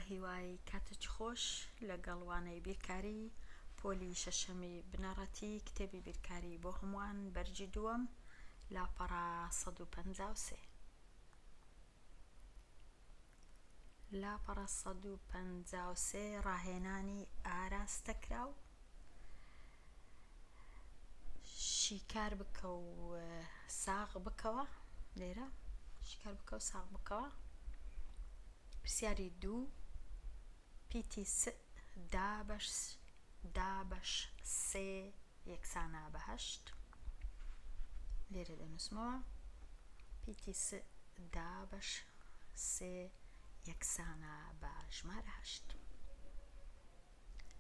بەهیوای کاتێکی خۆش لەگەڵ وانەی بیرکاری پۆلی شەشەمی بنەڕەتی کتێبی بیرکاری بۆ هەمووان بەرگی دووەم لاپەڕە 153 لاپەڕە 153 ڕاهێنانی ئاراستەکراو شیکار بکە و ساغ بکەوە لێرە شیکار بکە و ساغ بکەوە پرسیاری دوو پیتی س دابەش دابەش سێ یەکسانە بە هەشت لێرە دەنووسمەوە پیتی س دابەش سێ یەکسانە بە ژمارە هەشت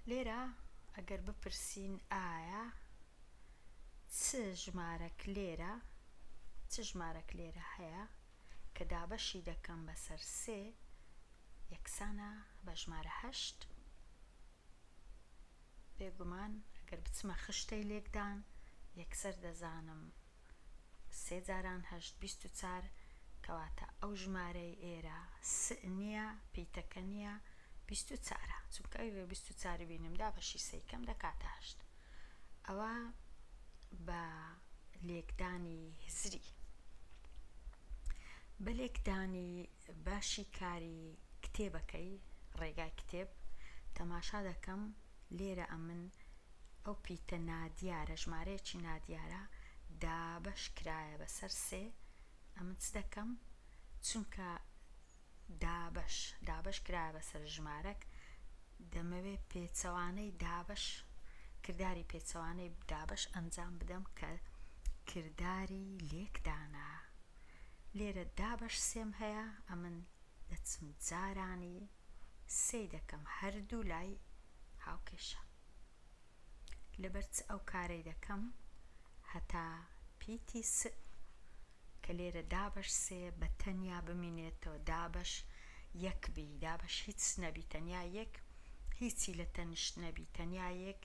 لێرە ئەگەر بپرسین ئایا چ ژمارەک لێرە چ ژمارەک لێرە هەیە کە دابەشی دەکەم بەسەر سێ یەکسانە بە ژمارە هەشت؟ بێگومان ئەگەر بچمە خشتەی لێکدان یەکسەر دەزانم سێ جاران هەشت 24 کەواتە ئەو ژمارەی ئێرە س نییە پیتەکە نییە 24 ە چونکە ئەگەر 24 بینم دابەشی سێی کەم دەکاتە هەشت ئەوە بە لێکدانی هزری بە لێکدانی بە شیکاری کتێبەکەی ڕێگای کتێب تەماشا دەکەم لێرە ئەمن ئەو پیتە نادیارە ژمارەیەکی نادیارە دابەش کرایە بەسەر سێ ئەمن چ دەکەم چونکە دابەش دابەش کرایە بەسەر ژمارەک دەمەوێ پێچەوانەی دابەش کرداری پێچەوانەی دابەش ئەنجام بدەم کە کرداری لێکدانە لێرە دابەش سێم هەیە ئەمن دەچم جارانی سێی دەکەم هەردوو لای هاوکێشە لەبەر چ ئەو کارەی دەکەم هەتا پیتی س کە لێرە دابەش سێ بە تەنیا بمینێتەوە دابەش یەک بی دابەش هیچ نەبی تەنیا یەک هیچی لە تەنیشت نەبی تەنیا یەک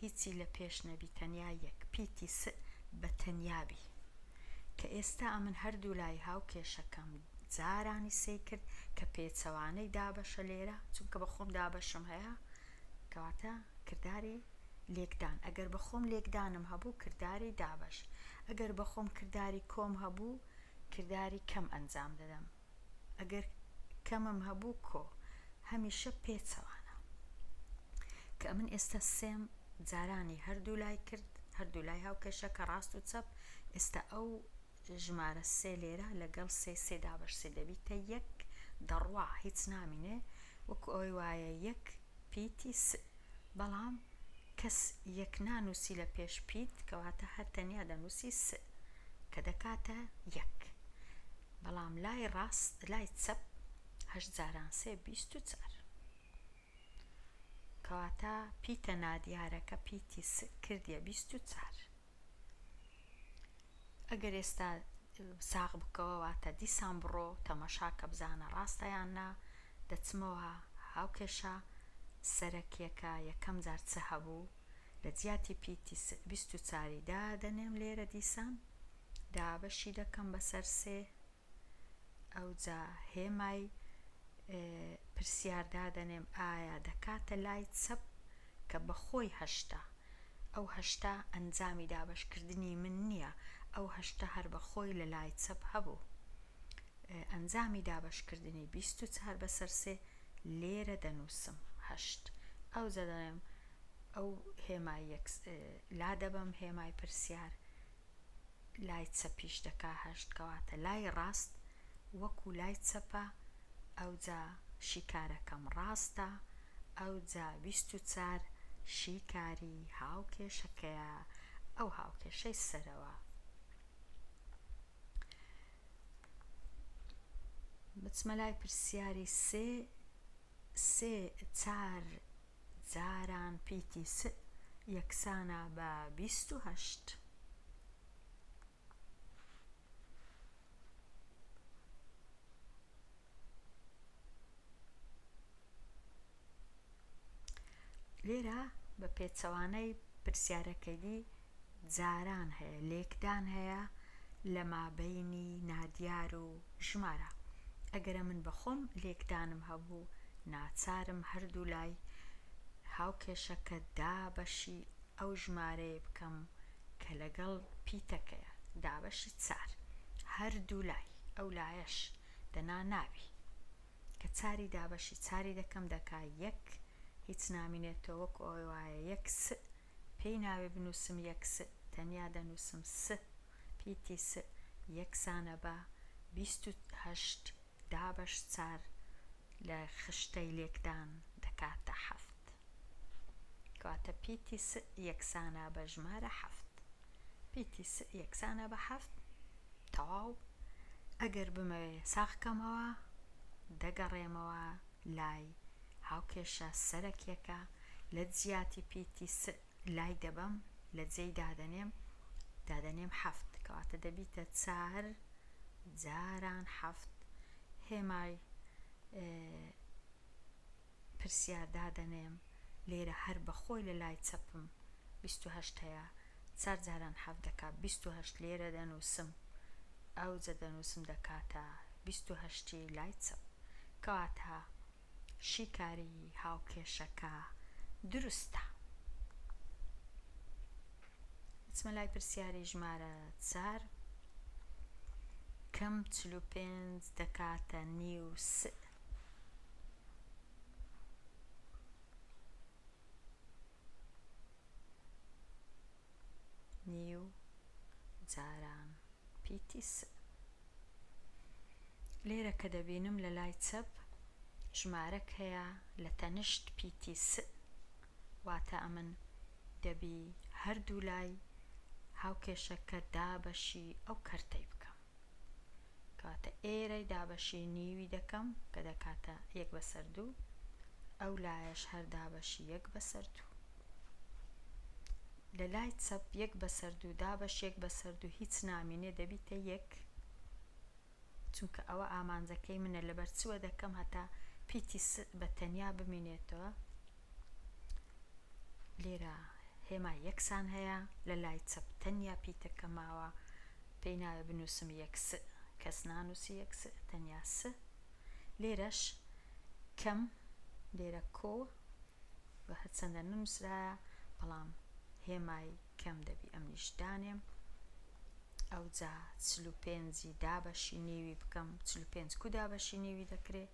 هیچی لە پێش نەبی تەنیا یەک پیتی س بە تەنیا بی کە ئێستا ئەمن هەردوو لای هاوکێشەکەم جارانی سێی کرد کە پێچەوانەی دابەشە لێرە چونکە بە خۆم دابەشم هەیە کەواتە کرداری لێکدان ئەگەر بە خۆم لێکدانم هەبوو کرداری دابەش ئەگەر بە خۆم کرداری کۆم هەبوو کرداری کەم ئەنجام دەدەم ئەگەر کەمم هەبوو کۆ هەمیشە پێچەوانە کە ئەمن ئێستا سێم جارانی هەردوو لای کرد هەردوو لای هاوکێشە کە ڕاست و چەپ ئێستا ئەو ژمارە سێ لێرە لەگەڵ سێ سێ دابەش سێ دەبیتە یەک دەڕوا هیچ نامینێ وەکو ئەوەی وایە یەک پیتی س بەڵام کەس یەک نانووسی لە پێش پیت کەواتە هەر تەنیا دەنووسی س کە دەکاتە یەک بەڵام لای ڕاست لای چەپ هەشت جاران سێ 24 کەواتە پیتە نادیارەکە پیتی س کردیە 24 ئەگەر ئێستا ساغ بکەوە واتە دیسان بڕۆ تەمەشاکە بزانە ڕاستە یان نا دەچمەوە هاوکێشە سەرەکیەکە یەکەم جار چ هەبوو لە جیاتی پیتی 24 دادەنێم لێرە دیسان دابەشی دەکەم بەسەر سێ ئەوجا هێمای پرسیار دادەنێم ئایا دەکاتە لای چەپ کە بەخۆی هەشتە ئەو هەشتە ئەنجامی دابەشکردنی من نییە ئەو هەشتە هەر بەخۆی لە لای چەپ هەبوو ئەنجامی دابەشکردنی 24 بەسەر سێ لێرە دەنووسم هەشت ئەوجا دەڵێم ئەو هێمای یەک لادەبەم هێمای پرسیار لای چەپیش دەکا هەشت کەواتە لای ڕاست وەکو لای چەپە ئەوجا شیکارەکەم ڕاستە ئەوجا 24 شیکاری هاوکێشەکەیە ئەو هاوکێشەی سەرەوە. بچمە لای پرسیاری سێ سێ چار جاران پیتی س یەکسانە بە 28. لێرە بە پێچەوانەی پرسیارەکەی دی جاران هەیە، لێکدان هەیە لە مابەینی نادیار و ژمارە. ئەگەرە من بە خۆم لێکدانم هەبوو. ناچارم هەردوو لای هاوکێشەکە دابەشی ئەو ژمارەیە بکەم کە لەگەڵ پیتەکەیە، دابەشی چار، هەردوو لای، ئەو لایەش دەنا نابی. کە چاری دابەشی چاری دەکەم دەکا یەک، هیچ نامینێتەوە وەکو ئەوەی وایە یەک س، پێی ناوێ بنووسم یەک س، تەنیا دەنووسم س، پیتی س یەکسانە بە 28 دابەش چار لە خشتەی لێکدان دەکاتە حەفت. کەواتە پیتی س یەکسانە بە ژمارە حەفت. پیتی س یەکسانە بە حەفت. تەواو. ئەگەر بمەوێ ساغ کەمەوە دەگەڕێمەوە لای هاوکێشە سەرەکیەکە لە جیاتی پیتی س لای دەبەم لە جێی دادەنێم دادەنێم حەفت کەواتە دەبیتە چار جاران حەفت هێمای پرسیار دادەنێم لێرە هەر بە خۆی لە لای چەپم 28 هەیە چار جاران حەفت دەکا 28 لێرە دەنووسم ئەوجە دەنووسم دەکاتە 28ی لای چەپ کەواتە شیکاری هاوکێشەکە دروستە. بچمە لای پرسیاری ژمارە چار. کەم 45 دەکاتە نیو س. نیو جاران پیتی س. لێرە کە دەبینم لە لای چەپ ژمارەک هەیە لە تەنشت پیتی س واتە ئەمن دەبی هەردوو لای هاوکێشەکە دابەشی ئەو کەرتەی بکەم کەواتە ئێرەی دابەشی نیوی دەکەم کە دەکاتە یەک بەسەر دوو ئەو لایەش هەر دابەشی یەک بەسەر دوو لە لای چەپ یەک بەسەر دوو دابەش یەک بەسەر دوو هیچ نامینێ دەبیتە یەک چونکە ئەوە ئامانجەکەی منە لەبەر چوە دەکەم هەتا پیتی س بە تەنیا بمینێتەوە لێرە هێمای یەکسان هەیە لە لای چەپ تەنیا پیتەکە ماوە پێی ناوێ بنووسم یەک س کەس نانووسی یەک س تەنیا س لێرەش کەم لێرە کۆ و هەرچەندە نەنووسرایە بەڵام هێمای کەم دەبی ئەمنیش دانێم ئەوجا 45 ی دابەشی نیوی بکەم 45 کو دابەشی نیوی دەکرێ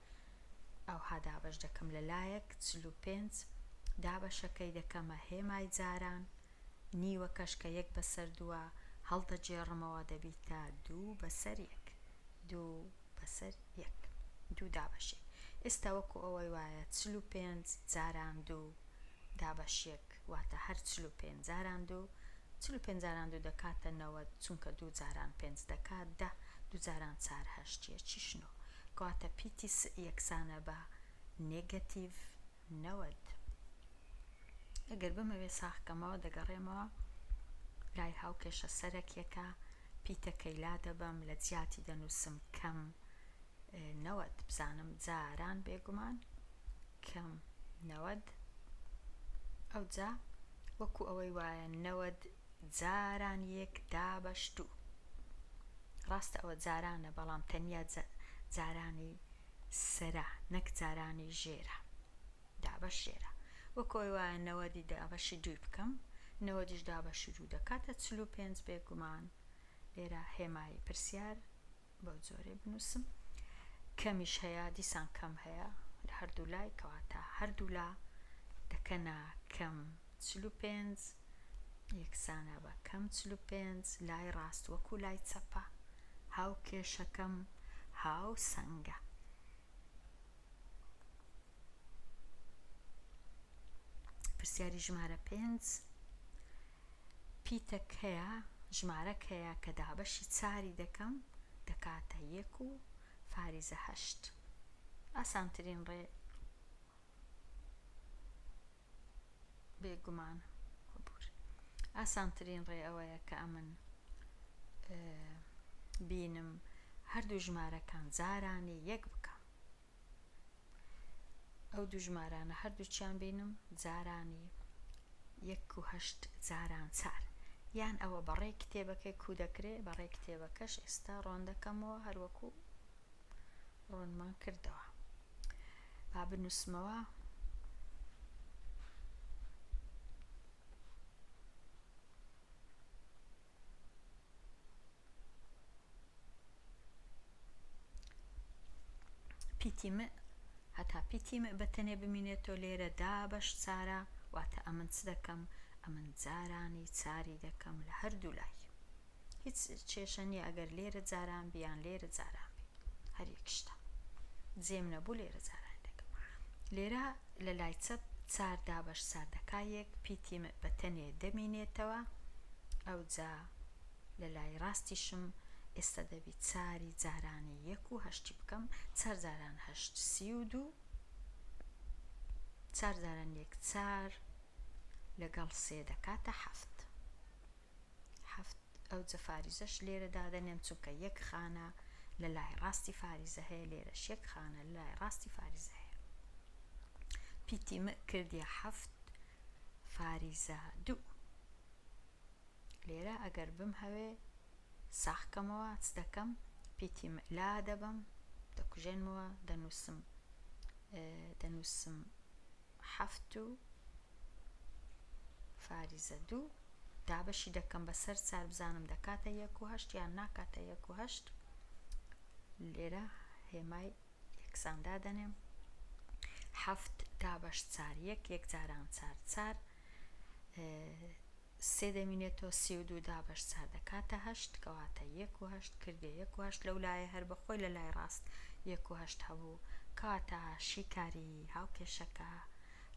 ئەوها دابەش دەکەم لە لایەک 45 دابەشەکەی دەکەمە هێمای جاران نیوەکەش کە یەک بەسەر دووە هەڵدەگێڕمەوە دەبیتە دوو بەسەر یەک دوو بەسەر یەک دوو دابەش یەک ئێستا وەکو ئەوەی وایە 45 جاران دوو دابەش یەک واتە هەر 45 جاران دوو 45 جاران دوو دەکاتە 90 چونکە دوو جاران پێنج دەکات دە دوو جاران چار هەشت یەکیش نۆ کەواتە پیتی س یەکسانە بە نێگەتیڤ 90 ئەگەر بمەوێ ساغ کەمەوە دەگەڕێمەوە لای هاوکێشە سەرەکیەکە پیتەکەی لادەبەم لە جیاتی دەنووسم کەم 90 بزانم جاران بێگومان کەم 90 ئەوجا وەکو ئەوەی وایە 90 جاران یەک دابەش دوو ڕاستە ئەوە جارانە بەڵام تەنیا جارانی سەرە نەک جارانی ژێرە دابەش ژێرە وەکو ئەوەی وایە نەوەدی دابەشی دووی بکەم نەوەدیش دابەشی دوو دەکاتە 45 بێگومان لێرە هێمای پرسیار بەو جۆرەی بنووسم کەمیش هەیە دیسان کەم هەیە لە هەردوو لای کەواتە هەردوو لا دەکەنە کەم 45 یەکسانە بە کەم 45 لای ڕاست وەکو لای چەپە هاوکێشەکەم هاوسەنگە. پرسیاری ژمارە پێنج پیتەک هەیە ژمارەک هەیە کە دابەشی چاری دەکەم دەکاتە یەک و فاریزە هەشت ئاسانترین ڕێ بێگومان ببور ئاسانترین ڕێ ئەوەیە کە ئەمن بینم هەردوو ژمارەکان جارانی یەک بکەم ئەو دوو ژمارانە هەردووکیان بینم جارانی یەک و هەشت جاران چار یان ئەوە بەڕێ کتێبەکەی کو دەکرێ بەڕێ کتێبەکەش ئێستا ڕۆن دەکەمەوە هەروەکو ڕۆنمان کردەوە. با بنووسمەوە. پیتی م هەتا پیتی م بە تەنێ بمینێتەوە لێرە دابەش چارە واتە ئەمن چ دەکەم ئەمن جارانی چاری دەکەم لە هەردوو لای هیچ کێشە نییە ئەگەر لێرە جاران بی یان لێرە جاران بی هەر یەک شتە جێم نەبوو لێرە جاران دەکەم لێرە لە لای چەپ چار دابەش چار دەکا یەک پیتی م بە تەنێ دەمینێتەوە ئەوجا لە لای ڕاستیشم ئێستا دەبی چاری جارانی یەک و هەشتی بکەم چار جاران هەشت 32 چار جاران یەک چار لەگەڵ سێ دەکاتە حەفت حەفت ئەوجە فاریزەش لێرە دادەنێم چونکە یەک خانە لە لای ڕاستی فاریزە هەیە لێرەش یەک خانە لە لای ڕاستی فاریزە هەیە پیتی م کردیە حەفت فاریزە دوو لێرە ئەگەر بمهەوێ ساخ کەمەوە چ دەکەم پیتی م لا دەبەم دەکوژێنمەوە دەنووسم دەنووسم حەفت و فاریزە دوو دابەشی دەکەم بەسەر چار بزانم دەکاتە یەک و هەشت یان ناکاتە یەک و هەشت لێرە هێمای یەکسان دادەنێم حەفت دابەش چار یەک یەک جاران چار چار سێ دەمینێتەوە 32 دابەش چار دەکاتە هەشت کەواتە یەک و هەشت کردێ یەک و هەشت لەو لایە هەر بەخۆی لە لای ڕاست یەک و هەشت هەبوو کەواتە شیکاری هاوکێشەکە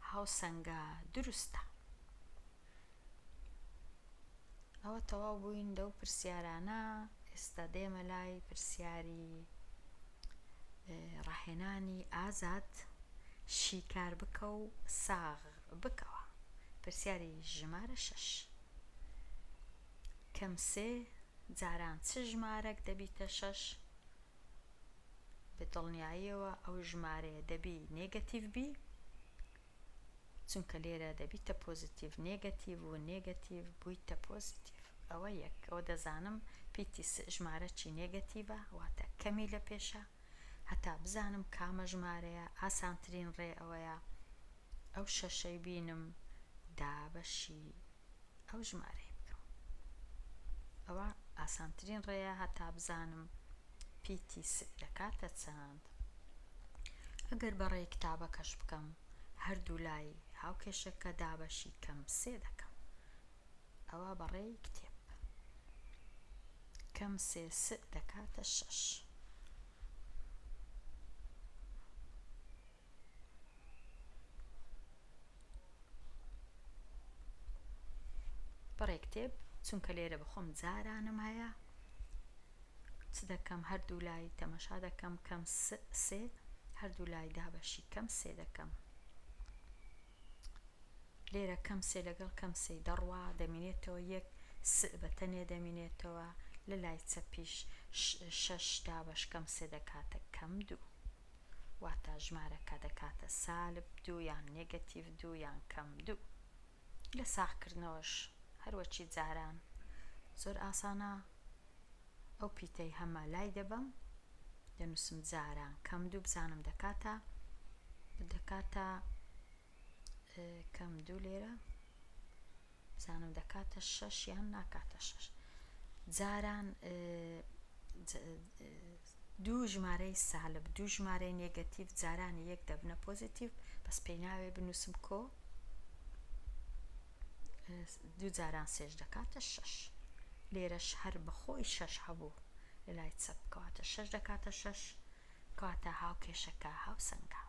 هاوسەنگە دروستە. ئەوە تەواو بووین لەو پرسیارانە ئێستا دێمە لای پرسیاری ڕاهێنانی ئازاد شیکار بکە و ساغ بکەوە پرسیاری ژمارە شەش کەم سێ جاران چ ژمارەک دەبیتە شەش بە دڵنیاییەوە ئەو ژمارەیە دەبی نێگەتیڤ بی چونکە لێرە دەبیتە پۆزیتیڤ نێگەتیڤ و نێگەتیڤ بوویتە پۆزیتیڤ ئەوە یەک ئەوە دەزانم پیتی س ژمارە چی نێگەتیڤە واتە کەمی لە پێشە هەتا بزانم کامە ژمارەیە ئاسانترین ڕێ ئەوەیە ئەو شەشەی بینم دابەشی ئەو ژمارەی بکەم ئەوە ئاسانترین ڕێیە هەتا بزانم پیتی س دەکاتە چەند ئەگەر بە ڕێی کتابەکەش بکەم هەردوو لای هاوکێشەکە دابەشی کەم سێ دەکەم ئەوە بە ڕێی کتێب کەم سێ س دەکاتە شەش. بەڕێ کتێب چونکە لێرە بەخۆم جارانم هەیە چ دەکەم هەردوو لای تەمەشا دەکەم کەم سێ هەردوو لای دابەشی کەم سێ دەکەم لێرە کەم سێ لەگەڵ کەم سێی دەڕوا دەمینێتەوە یەک س بە تەنێ دەمینێتەوە لە لای چەپیش شەش دابەش کەم سێ دەکاتە کەم دوو واتە ژمارەکە دەکاتە سالب دوو یان نێگەتیڤ دوو یان کەم دوو. لە ساغکردنەوەش هەروەکی جاران زۆر ئاسانە ئەو پیتەی هەمە لای دەبەم دەنووسم جاران کەم دوو بزانم دەکاتە دەکاتە کەم دوو لێرە بزانم دەکاتە شەش یان ناکاتە شەش جاران دوو ژمارەی سالب دوو ژمارەی نێگەتیڤ جارانی یەک دەبنە پۆزیتیڤ بەس پێی ناوێ بنووسم کۆ دوو جاران سێش دەکاتە شەش لێرەش هەر بەخۆی شەش هەبوو لە لای چەپ کەواتە شەش دەکاتە شەش کەواتە هاوکێشەکە هاوسەنگە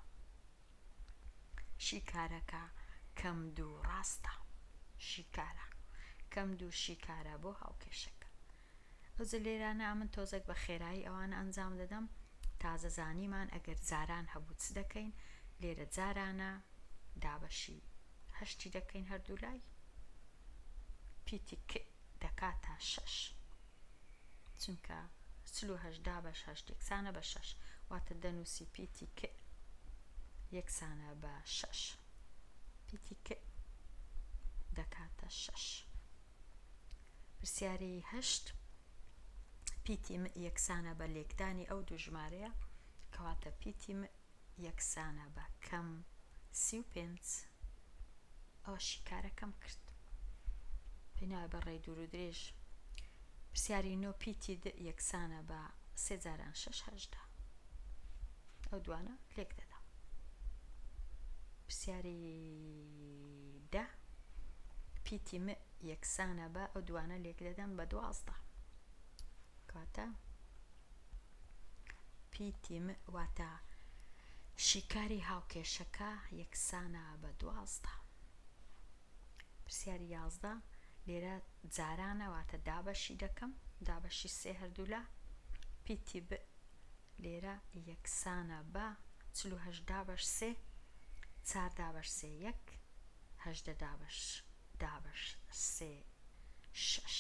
شیکارەکە کەم دوو ڕاستە شیکارە کەم دوو شیکارە بۆ هاوکێشەکە ئەوجە لێرانە ئەمن تۆزەک بە خێرایی ئەوانە ئەنجام دەدەم تازە زانیمان ئەگەر جاران هەبوو چ دەکەین لێرە جارانە دابەشی هەشتی دەکەین هەردوو لای پیتی ک دەکاتە شەش چونکە 48 دابەش هەشت یەکسانە بە شەش واتە دەنووسی پیتی ک یەکسانە بە شەش پیتی ک دەکاتە شەش پرسیاری هەشت پیتی م یەکسانە بە لێکدانی ئەو دوو ژمارەیە کەواتە پیتی م. یەکسانە بە کەم 35. ئەوە شیکارەکەم کرد. پێناوێ بە ڕێی دوور و درێژ. پرسیاری نۆ پیتی د یەکسانە بە سێ جاران شەش 18. ئەو دوانە لێک دەدەم. پرسیاری دە پیتی م یەکسانە بە ئەو دوانە لێک دەدەم بە 12. کەواتە پیتی م واتە شیکاری هاوکێشەکە یەکسانە بە 12. پرسیاری 11 لێرە جارانە واتە دابەشی دەکەم دابەشی سێ هەردوولا پیتی ب لێرە یەکسانە بە 48 دابەش سێ چار دابەش سێ یەک 18 دابەش دابەش سێ شەش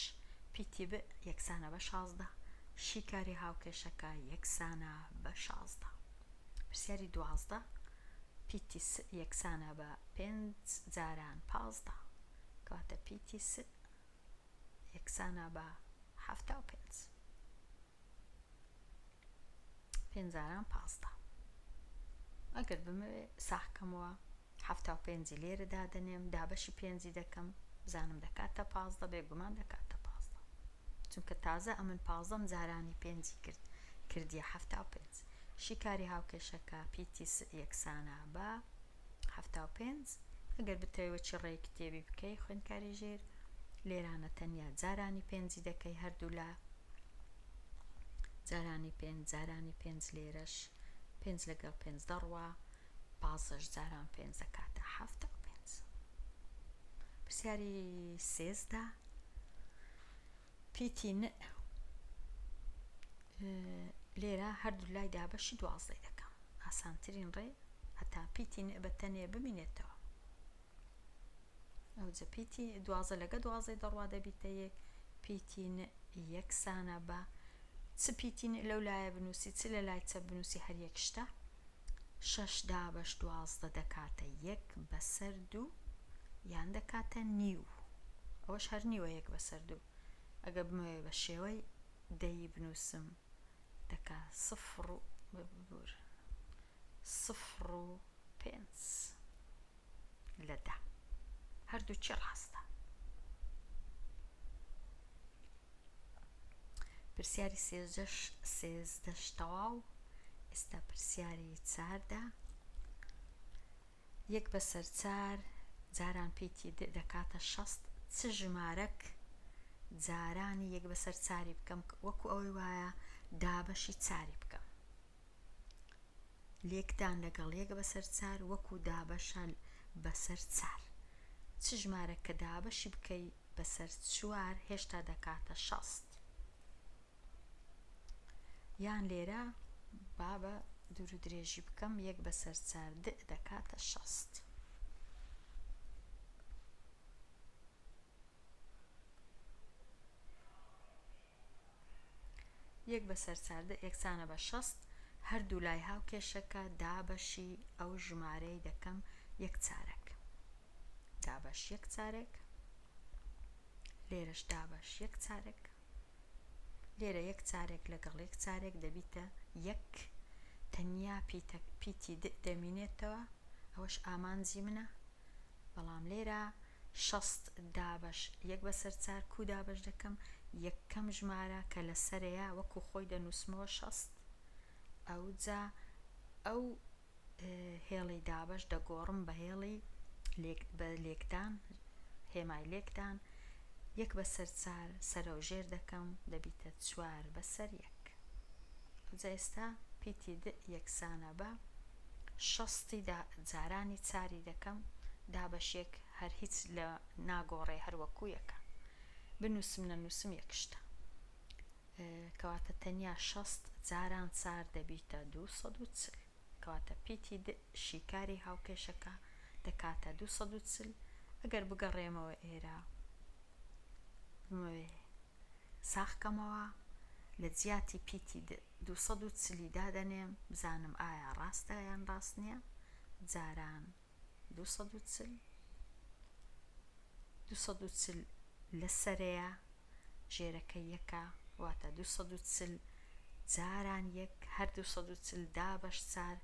پیتی ب یەکسانە بە 16 شیکاری هاوکێشەکە یەکسانە بە 16. پرسیاری 12 پیتی س یەکسانە بە پێنج جاران 15 کەواتە پیتی س یەکسانە بە 75 پێنج جاران 15. ئەگەر بمەوێ ساخکەمەوە 75ی لێرە دادەنێم دابەشی پێنجی دەکەم بزانم دەکاتە 15 بێگومان دەکاتە 15 چونکە تازە ئەمن پازدەم جارانی پێنجی کرد کردیە 75. شیکاری هاوکێشەکە پیتی س یەکسانە بە 75. ئەگەر بتەوێ وەکی ڕێی کتێبی بکەی خوێندکاری ژیر لێرانە تەنیا جارانی پێنجی دەکەی هەردوولا جارانی پێنج جارانی پێنج لێرەش پێنج لەگەڵ پێنج دەڕوا پازدەش جاران پێنج دەکاتە 75. پرسیاری 13 پیتی ن لێرە هەردوو لای دابەشی دوازدەی دەکەم ئاسانترین ڕێ هەتا پیتی ن بە تەنێ بمینێتەوە. ئەوجە پیتی دوازدە لەگە دوازدەی دەڕوا دەبیتە یەک پیتی ن یەکسانە بە چ پیتی ن لەو لایە بنووسی چ لە لای چەپ بنووسی هەر یەک شتە شەش دابەش 12 دەکاتە یەک بەسەر دوو یان دەکاتە نیو ئەوەش هەر نیوە یەک بەسەر دوو ئەگە بمەوێ بە شێوەی دەی بنووسم دەکا سفر و ببورن سفر و پێنج لە دە هەردووکی ڕاستە. پرسیاری سێزدەش سێزدەش تەواو ئێستا پرسیاری چاردە یەک بەسەر چار جاران پیتی د دەکاتە شەست چ ژمارەک جارانی یەک بەسەر چاری بکەم وەکو ئەوەی وایە دابەشی چاری بکەم لێکدان لەگەڵ یەک بەسەر چار وەکو دابەشە بەسەر چار چ ژمارە کە دابەشی بکەی بەسەر چوار هێشتا دەکاتە شەست یان لێرە با بە دوور و درێژی بکەم یەک بەسەر چار د دەکاتە شەست. یەک بەسەر چاردە یەکسانە بە شەست، هەردوو لای هاوکێشەکە دابەشی ئەو ژمارەی دەکەم یەک چارەک دابەش یەک چارەک لێرەش دابەش یەک چارەک لێرە یەک چارێک لەگەڵ یەک چارێک دەبیتە یەک تەنیا پیتە پیتی د دەمینێتەوە ئەوەش ئامانجی منە بەڵام لێرە 60 دابەش یەک بەسەر چار کو دابەش دەکەم یەکەم ژمارە کە لەسەرەیە وەکو خۆی دەنووسمەوە 60 ئەوجا ئەو هێڵی دابەش دەگۆڕم بە هێڵی بە لێکدان هێمای لێکدان یەک بەسەر چار سەرەو ژێر دەکەم دەبیتە چوار بەسەر یەک ئەوجا ئێستا پیتی د یەکسانە بە شەستی جارانی چاری دەکەم دابەش یەک هەر هیچ لە ناگۆڕێ هەر وەکو یەکە بنووسم نەنووسم یەک شتە کەواتە تەنیا شەست جاران چار دەبیتە 240 کەواتە پیتی د شیکاری هاوکێشەکە دەکاتە 240 ئەگەر بگەڕێمەوە ئێرە بمەوێ ساخکەمەوە لە جیاتی پیتی د 240 دادەنێم بزانم ئایا ڕاستە یان ڕاست نییە جاران 240 240 لەسەرەیە ژێرەکە یەکە واتە 240 جاران یەک هەر 240 دابەش چار.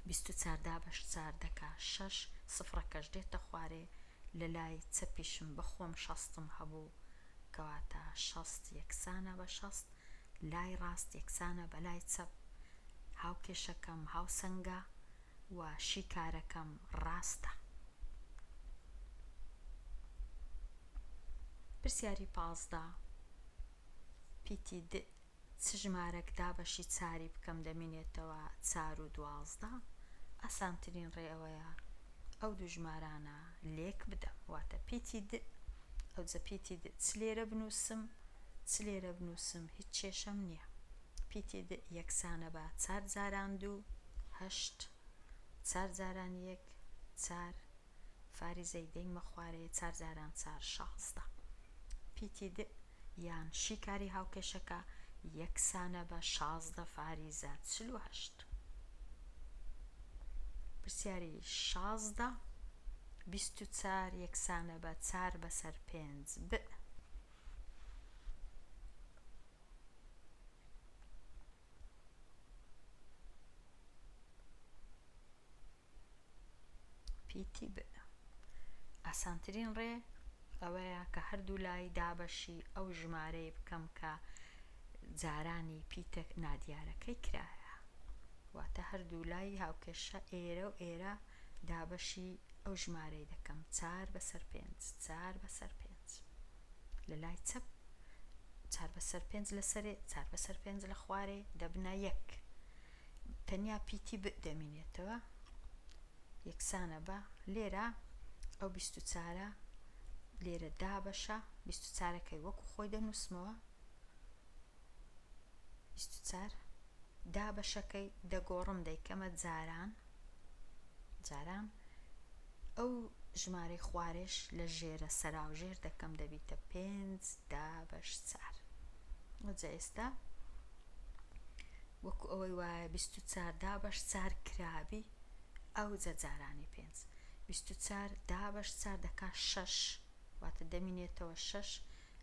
24 دابەش چار دەکا شەش، سفرەکەش دێتە خوارێ، لە لای چەپیشم بە خۆم شەستم هەبوو، کەواتە 60 یەکسانە بە 60، لای ڕاست یەکسانە بە لای چەپ، هاوکێشەکەم هاوسەنگە و شیکارەکەم ڕاستە. پرسیاری 15 پیتی د چ ژمارەک دابەشی چاری بکەم دەمینێتەوە چار و 12؟ ئاسانترین ڕێ ئەوەیە ئەو دوو ژمارانە لێک بدەم، واتە پیتی د ئەوجە پیتی د چ لێرە بنووسم چ لێرە بنووسم هیچ کێشەم نییە. پیتی د یەکسانە بە چار جاران دوو هەشت، چار جاران یەک چار، فاریزەی دەینمە خوارێ چار جاران چار 16. پیتی د یان شیکاری هاوکێشەکە یەکسانە بە 16 فاریزە 48. پرسیاری 16 24 یەکسانە بە چار بەسەر پێنج ب. پیتی ب. ئاسانترین ڕێ ئەوەیە کە هەردوو لای دابەشی ئەو ژمارەی بکەم کە جارانی پیتە نادیارەکەی کرایە، واتە هەردوو لای هاوکێشە ئێرە و ئێرە دابەشی ئەو ژمارەی دەکەم، چار بەسەر پێنج، چار بەسەر پێنج لە لای چەپ، چار بەسەر پێنج لەسەرێ، چار بەسەر پێنج لە خوارێ دەبنە یەک، تەنیا پیتی ب دەمینێتەوە یەکسانە بە لێرە ئەو 24ە لێرە دابەشە 24ەکەی وەکو خۆی دەنووسمەوە، 24 دابەشەکەی دەگۆڕم دەیکەمە جاران جاران، ئەو ژمارەی خوارێش لە ژێرە سەراوژێر دەکەم دەبیتە پێنج دابەش چار. ئەوجا ئێستا وەکو ئەوەی وایە 24 دابەش چار کرابی، ئەوجا جارانی پێنج 24 دابەش چار دەکا شەش، واتە دەمینێتەوە شەش،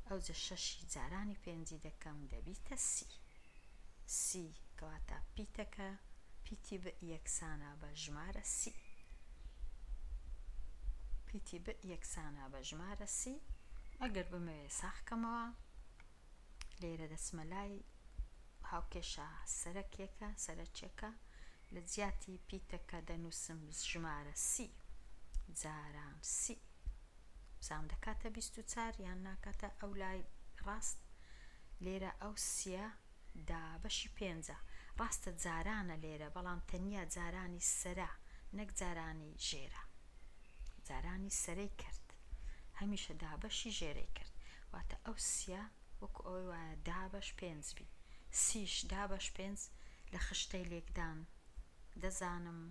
ئەوجا شەشی جارانی پێنجی دەکەم دەبیتە سی سی، کەواتە پیتەکە پیتی ب یەکسانە بە ژمارە سی، پیتی ب یەکسانە بە ژمارە سی. ئەگەر بمەوێ ساغ کەمەوە لێرە دەچمە لای هاوکێشە سەرەکیەکە سەرەکیەکە، لە جیاتی پیتەکە دەنووسم ژمارە سی جاران سی، بزانم دەکاتە 24 یان ناکاتە ئەو لای ڕاست. لێرە ئەو سیە دابەشی پێنجە، ڕاستە جارانە لێرە بەڵام تەنیا جارانی سەرە نەک جارانی ژێرە، جارانی سەرەی کرد هەمیشە دابەشی ژێرەی کرد، واتە ئەو سیە وەکو ئەوەی وایە دابەش پێنج بی، سیش دابەش پێنج لە خشتەی لێکدان دەزانم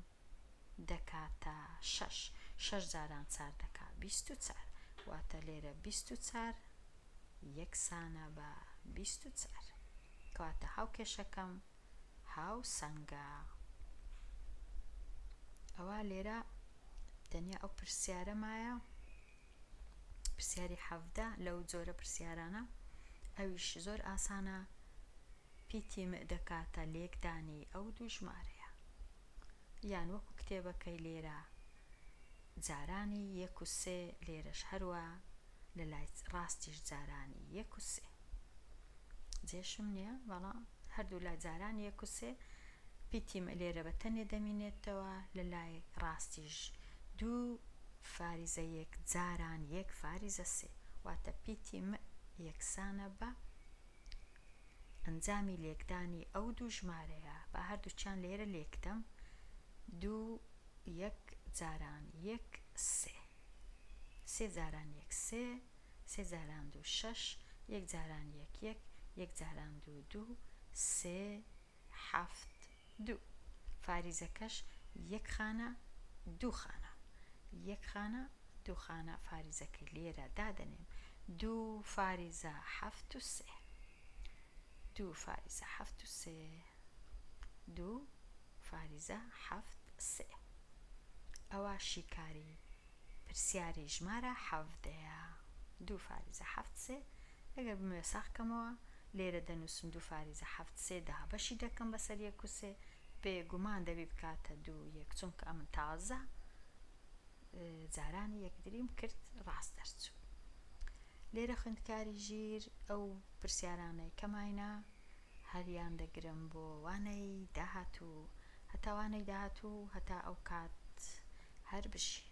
دەکاتە شەش، شەش جاران چار دەکا 24، واتە لێرە 24 یەکسانە بە 24، کەواتە هاوکێشەکەم هاوسەنگە. ئەوە لێرە تەنیا ئەو پرسیارە مایە، پرسیاری 17 لەو جۆرە پرسیارانە، ئەویش زۆر ئاسانە، پیتی م دەکاتە لێکدانی ئەو دوو ژمارەیە، یان وەکو کتێبەکەی لێرە جارانی یەک و سێ، لێرەش هەروە لە لای ڕاستیش جارانی یەک و سێ، جێشم نییە بەڵام هەردوو لای جارانی یەک و سێ، پیتی م لێرە بە تەنێ دەمینێتەوە، لە لای ڕاستیش دوو فاریزە یەک جاران یەک فاریزە سێ، واتە پیتی م یەکسانە بە ئەنجامی لێکدانی ئەو دوو ژمارەیە، با هەردووکیان لێرە لێکدەم، دوو یەک جاران یەک سێ، سێ جاران یەک سێ، سێ جاران دوو شەش، یەک جاران یەک یەک، یەک جاران دوو دوو، سێ حەفت دوو. فاریزەکەش یەک خانە دوو خانە، یەک خانە دوو خانە، فاریزەکەی لێرە دادەنێم دوو فاریزە حەفت و سێ، دوو فاریزە حەفت و سێ، دوو فاریزە حەفت سێ. ئەوە شیکاری پرسیاری ژمارە 17ەیە، دوو فاریزە حەفت سێ. ئەگەر بمەوێ ساغ کەمەوە لێرە دەنووسم دوو فاریزە حەفت سێ دابەشی دەکەم بەسەر یەک و سێ. بێگومان دەبی بکاتە دوو یەک چونکە ئەمن تازە جارانی یەکدریم کرد ڕاست دەرچوو. لێرە خوێندکاری ژیر ئەو پرسیارانەی کەماینە هەریان دەگرم بۆ وانەی داهاتوو هەتا وانەی داهاتوو هەتا ئەو کات هەر بژی.